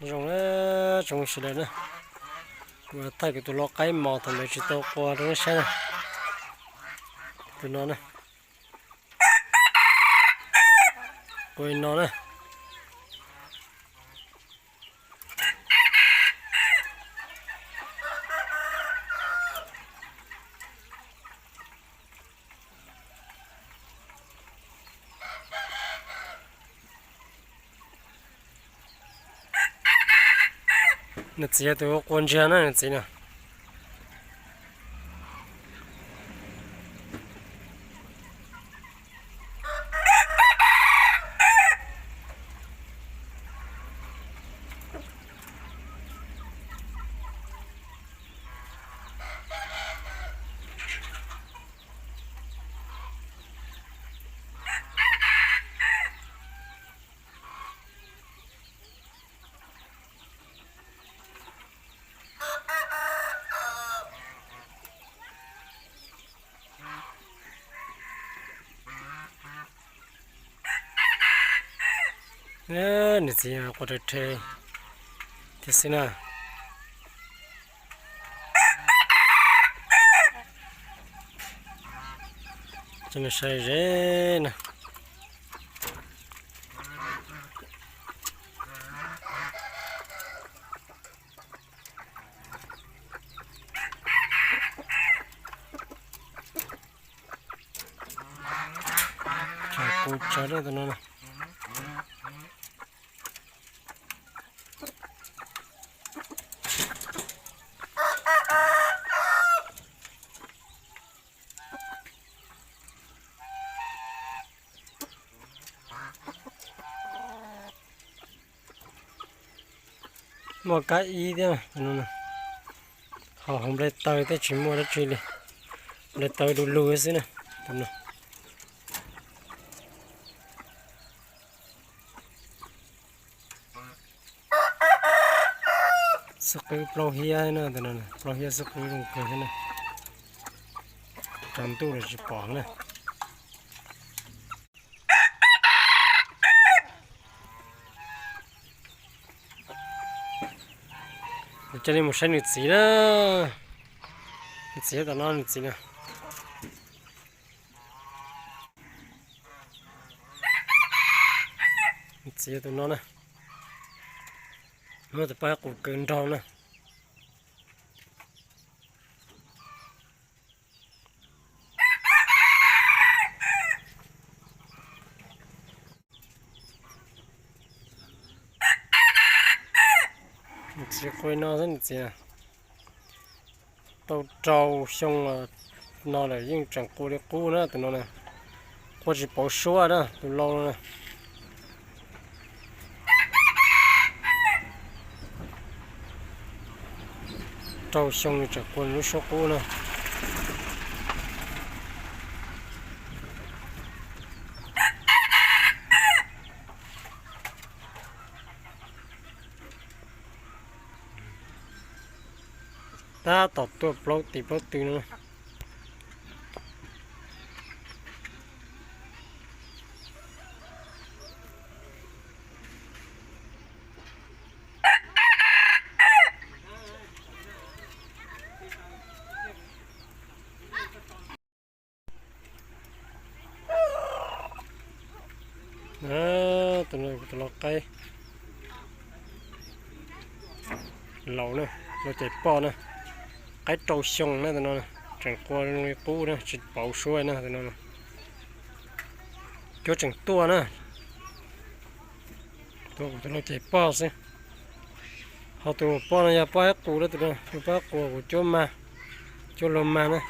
Zoo na, tsoom sawv daws na, kuv thaij kuv tus lau qaib mos thaum ntawd tsis tau qua rau nej saib na. Tus no na, qua li no na. Nws txiv yog tus qua ntsiag na, nws txiv na. Nws txiv qua rhe rhe thiab xwb na. Coj nej saib ze na. Tshav kub tsawv lawm tus no na. Muaj kab ib thiab, ho hauv nplai taw thiab tsis muaj dab tsi li. Nplai taw du lug xwb na. Xib qwb plaub hiab na, tus no plaub hiab xib qwb zoo kawg thiab na. Tsaus ntuj los tsis pom na. Cia li mus saib nws txiv na. Nws txiv tom no, nws txiv na. Nws txiv tus no na. Muab tus paj qus kaw nrog na. Nws txiv qua no xwb, nws txiv tau rau xyoo no lawm yeej tseem qua li qub na tus no na. Qua tsis pauv suab na tus lau no na. Rau xyoo nws tseem qua lub suab qub na. Tab tom tuaj plaub tis plaub tw no. Tus no tus lau qaib laus na, lau cais poj na, qaib rau xyoo na tus no, tseem qua zoo li qub na, tsis pauv suab na tus no. Cuab tseem tuaj na. Tus lau cais poj xwb. Ho tus poj no yog poj qaib qus na tus no, tus poj qaib qus kuv cuab mag, cuab luag mag na.